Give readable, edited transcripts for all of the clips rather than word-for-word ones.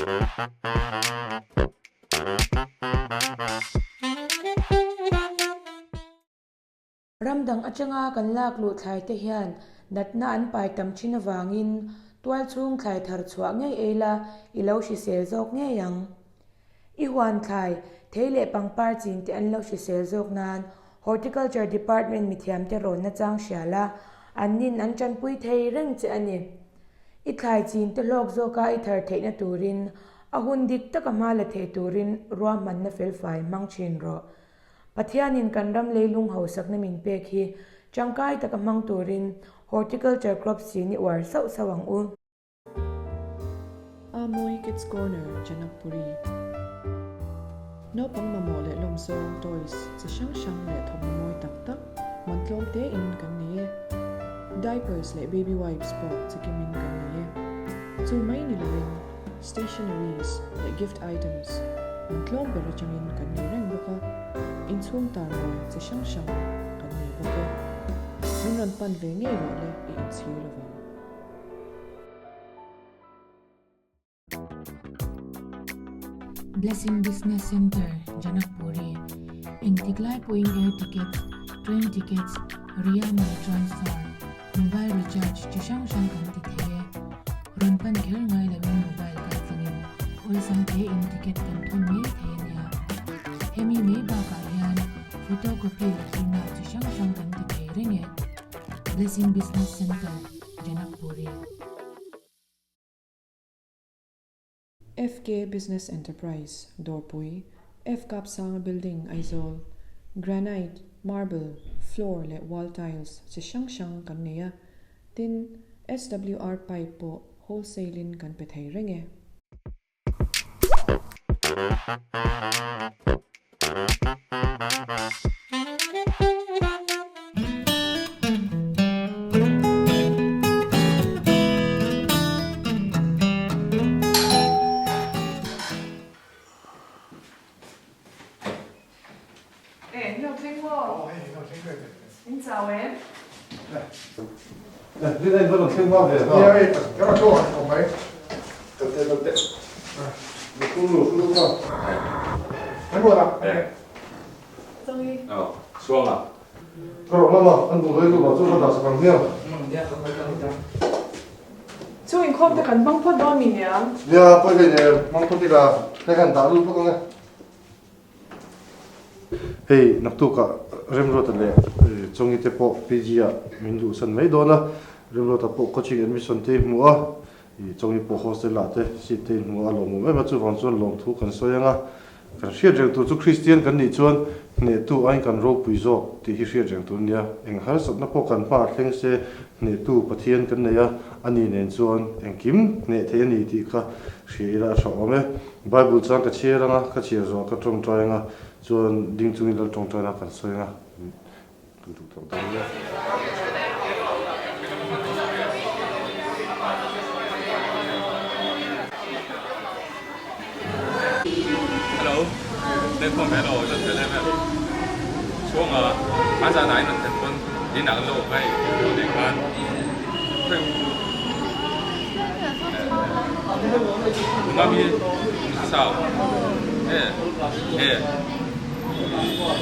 Ram dang atanga kan lak luh thlai te hian natna an pai tam thin avangin tual chhung thlai thar chhuah ngei ei la i lo hrisel zawk ngei ang. I huan thlai, thei leh pangpar chin te an lo hrisel zawk nan Horticulture Department mithiam te rawn nachang hria la, an nin an tanpui thei reng che a ni. I thlai chin te hlawk zawka i thar theihna turin a hun dik taka hma la thei turin ruahmanna felfai hmang thin rawh. Pathianin kan ram leilung hausakna min pek hi tangkai taka hmang turin Horticulture crops chin i uar sauh sauh ang u. Amoy Kids Corner, Janakpuri. Naupang mamawh leh lawmzawng, toys, chi hrang hrang leh thawmhnaw mawi tak tak man tlawm tein kan nei e. Diapers leh baby wipes pawh chikimin kan nei e. Chu mai ni loin stationeries leh gift items man tlawm ber atangin kan nei reng bawk a, inchhung tar mawi chi hrang hrang kan nei bawk e. Min rawn pan ve ngei rawh le i inchhir lovang. Blessing Business Centre, Janakpuri, Engtik lai pawhin air tickets, train tickets, Ria money transfer, mobile recharge chi hrang hrang kan ti thei e. Rawn pan kher ngai loin mobile kal tlangin awlsam tein ticket kan thawn mai thei a nia. Hemi mai bakah hian photocopy leh printout chi hrang hrang kan ti thei reng e. Blessing Business Centre, Janakpuri. FK Business Enterprise, Dawrpui, Fkapsanga Building, Aizawl, Granite, Marble, Floor leh Wall Tiles chi hrang hrang kan nei a, tin, SWR Pipe pawh wholesale in kan pe thei reng e. Eh, ni lo thleng maw? Aw, hei, ni lo thleng ve ve. In chau em? Eh, ni lo lo thleng ma ve ha. Nia, hei, ka la tawh ang mai. Kal teh, kal teh. Lu lu lu ma. An buat a? Eh. Chongi. Aw, suang a. Ka rawh lama, an duh lei lu ma chu ka dah sak ang hmiang. Chu inkhawm te kan hmang phawt dawn mi niang? Nia, pawi hlei nen hmang phawt ila, hei kan dah lut bawk ang e. Hei, naktukah Remruata leh Chongi te pawh PG ah min luhsan mai dawn a, Remruata pawh coaching admission te i hmu a, Chongi pawh hostel ah te seat te i hmu a, lawmawm em a, chuvang chuan lawmthu kan sawi ang a, kan hriat reng tur chu Kristian kan nih chuan hnehtu aiin kan ropui zawk tih hi hriat reng tur a nia, eng harsatna pawh kan hmaah thleng se hnehtu Pathian kan nei a, ani nen chuan engkim hneh theih a ni tih kha hria ila a tha awm e. Bible chuan ka chhiar anga, ka chhiar zawh ka tawngtai anga, chuan ding chungin lal tawngtaina kan sawi anga, kan duh tawk dawn nia. Hello, Lenkhawm ve lo, rawn tel em em. Chhuanga, a zanah in rawn tel pawn inah kan lo awm mai, aw nen khan. Mami sao e e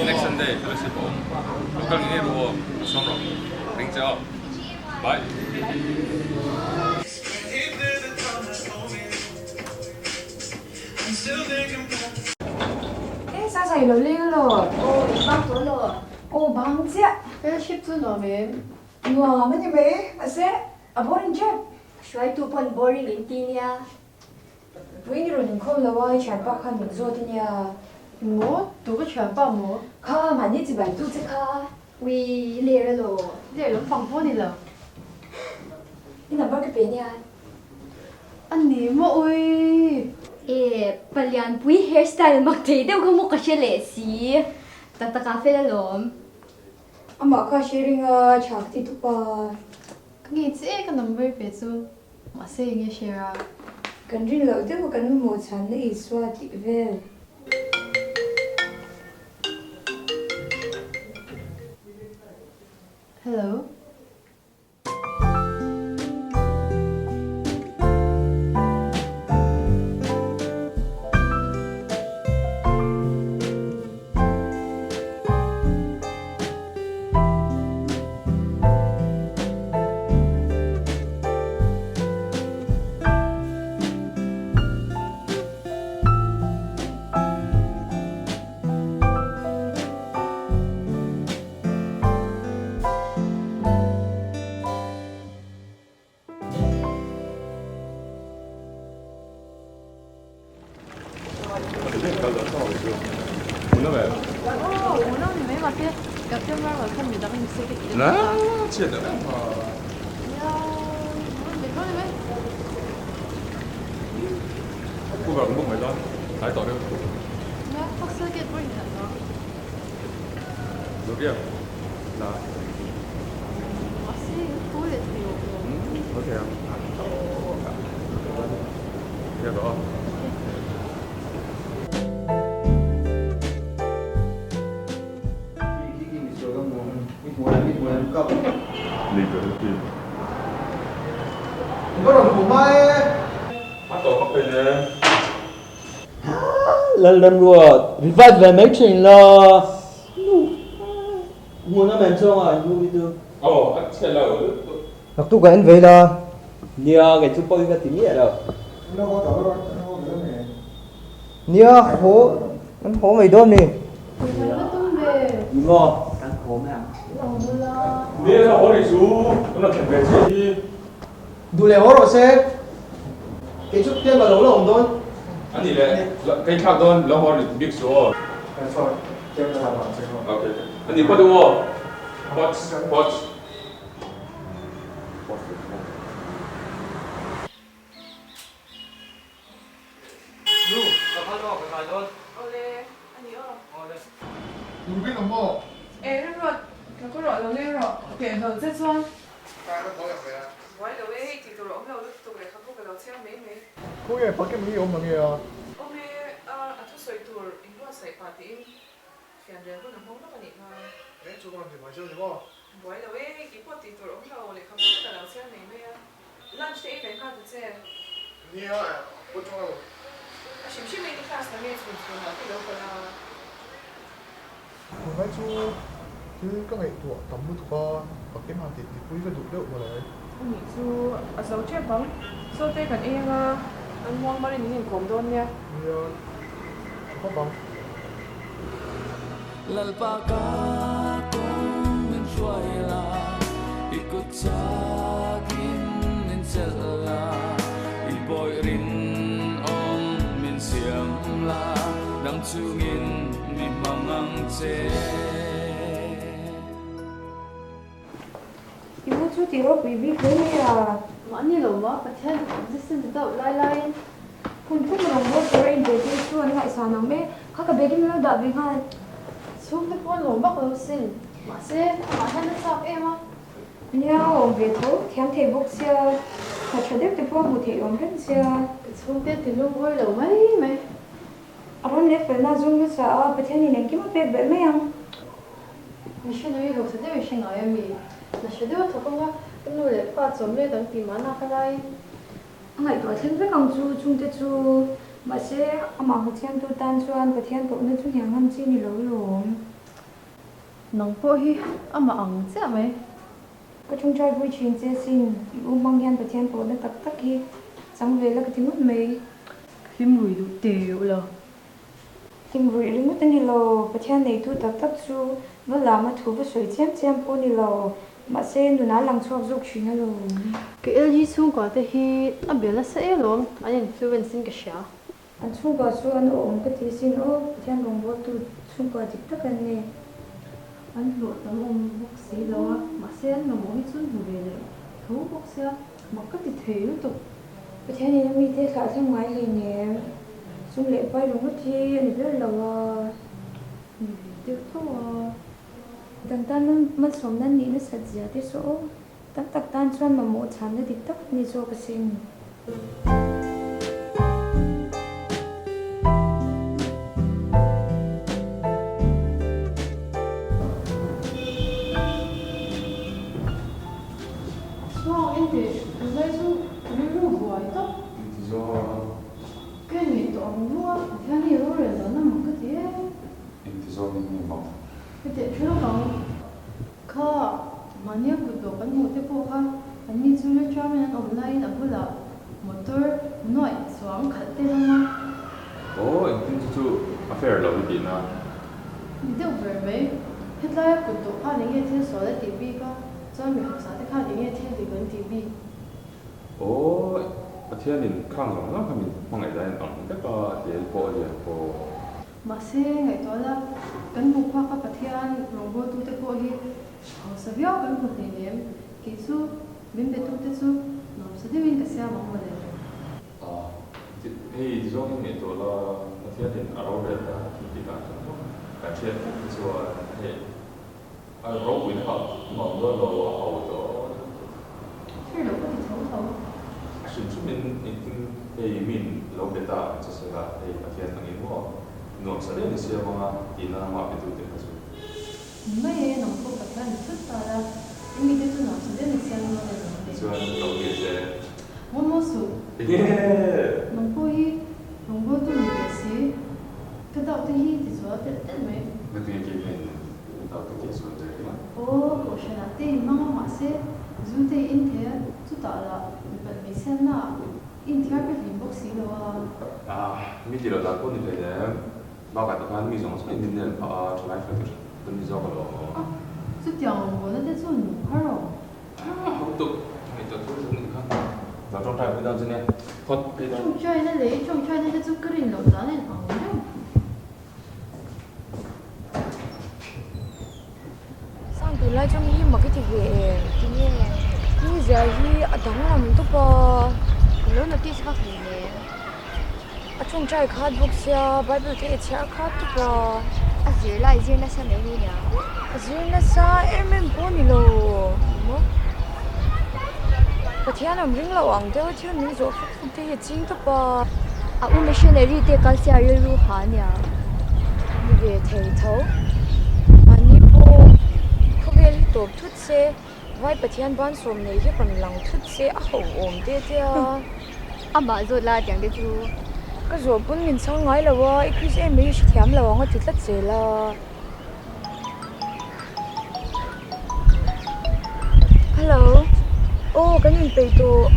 next Sunday fellowship a awm lo kal ngei ru aw a sawm rawh ring che aw bye. E sa sa i lo leng lo. Aw i bang tawh lo. Aw bang chiah. Fellowship chu nuam em? Nuam a ni mai, mahse a boring tep. Hruaitu pawn boring in ti nia. Puii ni rawn inkhawm lo a, i thianpa khan min zawt a nia. Maw? Tu ka thianpa maw? Kha, mahni chi bai tu che kha. Ui, i ler elaw? Ler lam pang pawh ni lo. I number ka pe nia. A ni maw ui? E, Palianpui hairstyle mak thei deuh kha maw ka hre leh si. Tak tak ah fel alawm. Amah kha sharing a chak ti tup a. Ka ngei che e ka number pe chu mahse enge share a. Kan rin loh deuh a kan mamawh chhanna Isua tih vel. Hello. se ka ti lutuk a. Na chhiat loh em kha. Nia, rawn be tho ni mai. Uber kan book mai dawn, tlai tawh deuh. Nia, Foxtel gate pawh in khalh tawh. Zuriam, la. Mahse, in haw leh thei awm lo. Haw thei ang. Riak rawh aw. Lalramruat, revive ve mai thin la. Hmun a men chuang a in movie chu. Aw, a chhe lo lutuk. Naktuk ah en vei la. Nia, kei chu pawi ka ti miah lo. Nia, haw kan haw mai dawn ni. Ni maw? Kan haw mai ang. Nia, ka haw rih chu kan rawn thlen ve chiah hi. Duh leh haw rawh se. Kei chu pian ka lo la awm dawn. A nih leh, kei thlak dawn lo haw rih bik suh aw. Ok, a nih phawt u aw. Phawt, phawt. Nu, ka phal aw, ka kai dawn. Awle, a ni aw. Awle. Turbin awm maw? E, Remruat, ka kawr rawh lo leng rawh. Peh hlawl che chuan. Kai rawh buai ang ve a. Buai lo e, hei tih tur a awm lo lutuk lehkhabu ka lo chhiar mai mai. Khawnge pakim hi awm ang e a? Awm e, a thusawi tur inbuatsaih pah tiin Fian rel hun a hmang lawk a nih kha. Eng chu ka rawn ti mai chiang ni maw? Buai lo e, kei pawh tih tur awm lo, lehkhabu te ka lo chhiar mai mai a. Lunch te ei ve nghal ta che. Nia, pawh chawng lo. A hrim hrim ei ni class la nge chhun chhun ah te lo kal a. Tunlai chu thil ka ngaihtuah tam lutuk a, pakim han tih tihpui ka duh deuh mawle. A nih chu a zo tep ang, sawte kan ei anga an muang marin in inkawm dawn nia. Nia, tha khawp ang. Lalpa ka kawng min hruai la, i kut chakin min chelh la, i bawih rinawm min siam la, dang chungin mi hmang ang che. I u chu tih ropui bik hle mai a. Mahni lo maw Pathian zisen deuh lai laiin. Hun pum rawng bawr tur a inpe te chu an ngaihsan ang e. Kha ka bag in lo dah ve nghal. Chhungte pawh an lawm vak lo sin. Mahse amah hian a chak em a. Nia a awm ve tho, thiam thei bawk sia, tha tha deuh te pawh a hmu theih awm reng sia. Ka chhungte ti lungawi lo mai mai. A rawn leh felna zum hmasa a, Pathianin engkim a pek belh mai ang. Missionary hausa deuh i hre ngai a mi? Nasa deuh a thawk anga ka nu leh pa chawm let ang tih mahna ka laiin. A ngaihtuah thleng vek ang chu chungte chu. Mahse, amah hmu thiamtu tan chuan Pathian kohna chu hnial ngam chi ni lo lawm. Nang pawh hi amah ang chiah mai. Ka chungchai pui thin che sin, i u hmang hian Pathian kohna tak tak hi chang ve la ka ti ngawt mai. Hlim rui duh teuh lo. Hlim ruih ringawt a ni lo, Pathian neitu tak tak chu va lama thu va sawi chiam chiam pawh a ni lo, mahse nunah lang chhuak zawk thin a lo. Ka LG chhungkua te hi a bel nasa e lawm, an influence in ka hria. An chhungkua chu an awm ka ti sin aw, Pathian rawngbawltu chhungkua dik tak an ni. An hlawh tam awm bawk si lo a, mahse an mamawh hi chu an hmu ve leh tho bawk sia, mak ka ti thei lutuk. Pathian in a mite thlah thleng ngai hleinem, sum leh pai ringawt hi a ni ber lo a. Ni ve deuh tho a. Dang tan malsawm nan nih nasat zia te saw aw. Tam tak tan chuan mamawh chhanna dik tak a ni zawk asin. Chhuak in tih tunlai chu rilru buai tawp. Inti zawng. Ka ngaihtuah ang ru a, Pathian hi rorel dan a mak ka ti e. Inti zawng in nge mak? Hetiang thil lawk ang. Kha mahnia kut dawh kan hmuh te pawh kha an ni chu Richard-in an awm laiin a bulah motor nuaih chuang khalh te lam a. Aw, engtin chu chu a fair lo i tihna? Ni deuh ber mai. Hetlaia kut dawh khan enge thil sual a tih bik a, chuan mi hausa te khan enge thil dik an tih bik? Aw, Pathianin khang zawng zawng kha min hmangaih dahin ang vek a, a tel pawh a lian pawh. Mahse, ngaihtuah la, kan hmuh phaka Pathian rawngbawltute pawh hi hausa viau kan hmu hleinem. Kei chu min betute chu nuamsa deuhin ka siam ang mawle. Hei zawngin ngaihtuah la, Pathianin a rorel dan thil tih dan zawng zawng kan hriat vek hi chuan hei a ropuina kha a awm dawn lo, a ho dawn lutuk. Thlir loh ka ti tho tho. A hrim hrimin engtin hei min lo be ta ang che sela, hei Pathian angin maw nuamsa deuhin i siam anga tihna amah betute kha chu. Ni mai e, nang pawh Pathian i thut ta la, i mite chu nuam sa deuhin i siam dawn e lawm le. Chuan lo bia che. Maw maw suh. Enge? Nang pawh hi rawngbawltu ni ve si, ka doubt te hi ti zual telh telh mai. Ngatinge kei hian i doubt te tih zual ve ringawt? Aw, kohhranah te in hmang a mahse, zu te i in thei a, chutah lah mipat hmeichhiatna ah i inthiar pe hlim bawk si lo a. Ah, mi tih loh dan pawh ni hleinem. Bakah tikhan mi zawng zawngin min nel phah a, thalai fel ka hre ka ni zawk alawm. A, chutiang awm bawhna te chu nung har awm. A, ho tuk, ngaihtuah thur thur nih kha. Lo tawngtai pui dawn chu nia, phawt phei dawn. Tawngtaina leh i tawngtaina te chu ka rin loh dan in ang reng. Sang tunlai chu mi hi mak i ti ve em? Tinge? Mi zia hi a danglam tawp a. Ka lo notice vak hle hle. A tawngtai khat bawk sia, Bible te i chhiar khat tawp a. A zir lai zir nasa mai ni nia. A zir nasa em em pawh a ni lo maw? Pathian awm ring lo ang deuh a thil min zawh fuk fuk te hi a ching tawp a. A u missionary te kal sia rilru ha nia. Ni ve thei tho. Mahni pawh khawvel hi tawp thut se, Vai Pathian ban sawm nei hi rawn lang thut se a ho awm te te a. Amah zawt la tiang te chu. Ka zawh pawn min chhang ngai lo a, i Chris em mai i hrethiam lo ang a ti tlat zel a. Hello, aw kan inpeih tawh,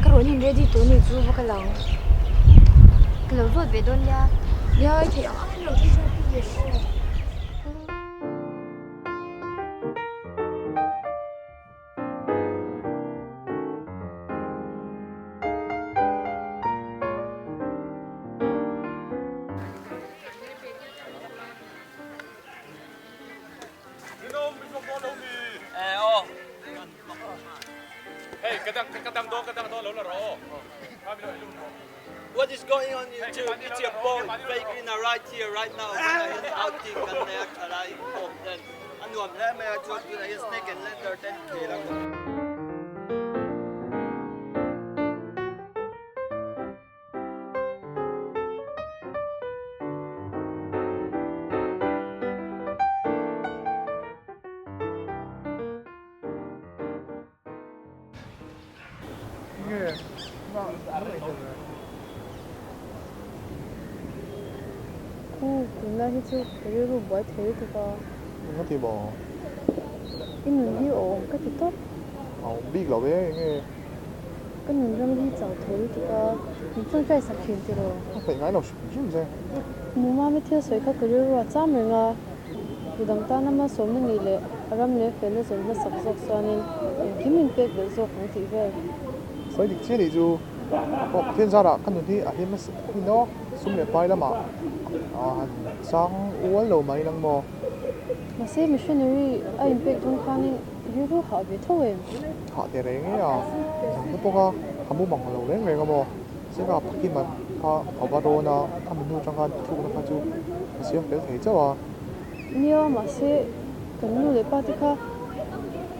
ka rawn in ready tawh anih chu va kal ang. Ka lo zawt ve dawn nia. Nia i theih ang ang in lo tih zawt ve aw. What is going on YouTube? It's your boy Fake Rina right here right now. Tunah hian outing kan nei a thalai inkhawm ten a nuam hle mai a chuan tunah hian snake and ladder ten khel a. U, tunlai hi chu ka rilru buai thei lutuk a. Eng a ti maw? I nun hi awm ka ti tawp. A awm bik lo e, eng nge? Ka nun ram hi chau thei lutuk a, min tawngtai sak thin tiraw? A peih ngai lo hrim hrim che. Mumami thil sawi kha ka rilru a cham reng a. Midang tana malsawmna nih leh a ram leh felna zawn hmasak zawk chuanin engkim min pek belh zawk ang tih vel. Sawi dik chiah nih chu pawh Pathian zarah ka nun hi a hlim nasa thin aw, sum leh pai lamah a han chang ual lo mai lang maw? Mahse missionary a inpek dawn khanin rilru hah ve tho em? Hah teh reng e a, dang te pawh kha ka mumang lo reng reng a maw? Zika Pakima kha a va rawn a, a minu atang khan thlukna kha chu a siam fel thei chauh a. Nia, mahse kan nu leh pa te kha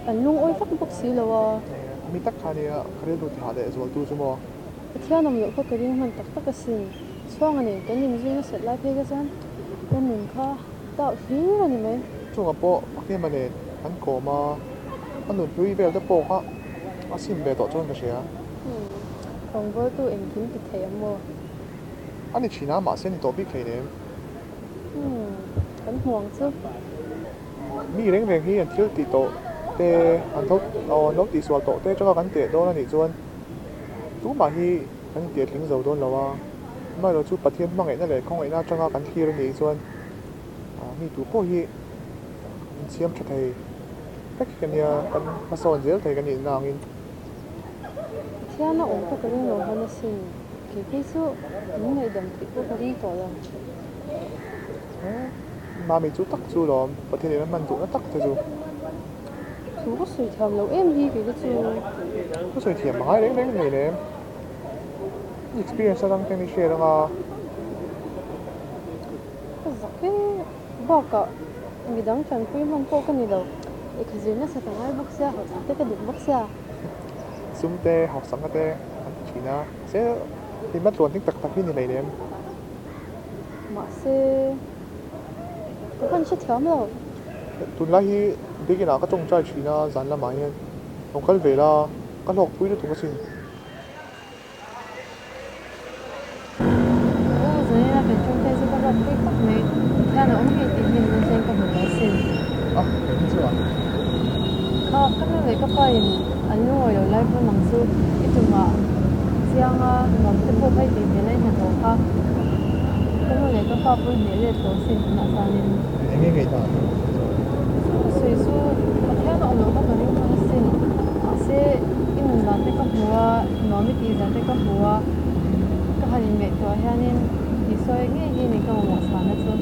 an lungawi vak bawk si lo a. A mi tak kha nia ka rilru tihah leh zualtu chu maw? Pathian awm loh kha ka ring hman tak tak asin. Chhuanga nen kan inzui nasat lai phei kha chuan ka nun kha tauh hlir a ni mai. Chungah pawh Pakima nen an kawm a, a nunhlui vel te pawh kha a sim ve tawh chuan ka hria. Rawngbawltu engkim ti thei ang maw? A ni thin a, mahse ni tawh bik hlei nem. Kan hmu ang chu. Mi reng reng hi an thil tih tawh te, an tho aw an lo tihsual tawh te atanga kan teh dawn a nih chuan tumah hi kan intiah tling zo dawn lo a. Amaherawhchu chu Pathian hmangaihna leh khawngaihna atanga kan thlir a nih chuan mi tu pawh hi insiam tha thei vek hi ka nia, kan hmasawn zel thei ka nih na angin. Pathian a awm pawh ka ring lo hman asin, kei phei chu min ngaihdam theih pawh ka ring tawh lo. Mami chu tak chu lawm, Pathian in a hman duhna tak che chu. Thu ka sawi thiam lo em hi kei ka chu. Ka sawi thiam a ngai reng reng hlein em. I experience atang ten i hriat anga. Ka zak e, bakah midang tanpui hman pawh ka ni lo. Lehkha zir nasa ka ngai bawk sia, hausak te ka duh bawk sia. Sum te, hausakna te an ti thin a, mahse hlimna tluan ding tak tak hi ni hleinem. Mahse, ka hman hrethiam lo. Tunlai hi biakinah ka tawngtai thin a, zan lamah hian lo kal ve la, ka hlawkpui lutuk asin. Aw, zanina kan tawngtai chu ka hlawkpui khawp mai. Pathian a awm ngei tih hi nuna chen ka hmu ta asin. A, eng chuan? Kha, ka nu leh ka pa in an lungawi lo lai pawn ang chu i tumah chiang a, nuam te pawh kha i tih hmel a i hnathawh kha. Ka nu leh ka pa pawn hneh let tawh sin tunah chuanin. Eng nge ngaihdan i neih chuan? Ka sawi chu Pathian a awm loh kha ka ring hman asin. Mahse, i nun dan te ka hmu a, nuam i tih dan te ka hmu a, ka han inngaihtuah hianin Isua ngei hi ni ka mamawh chhana chu.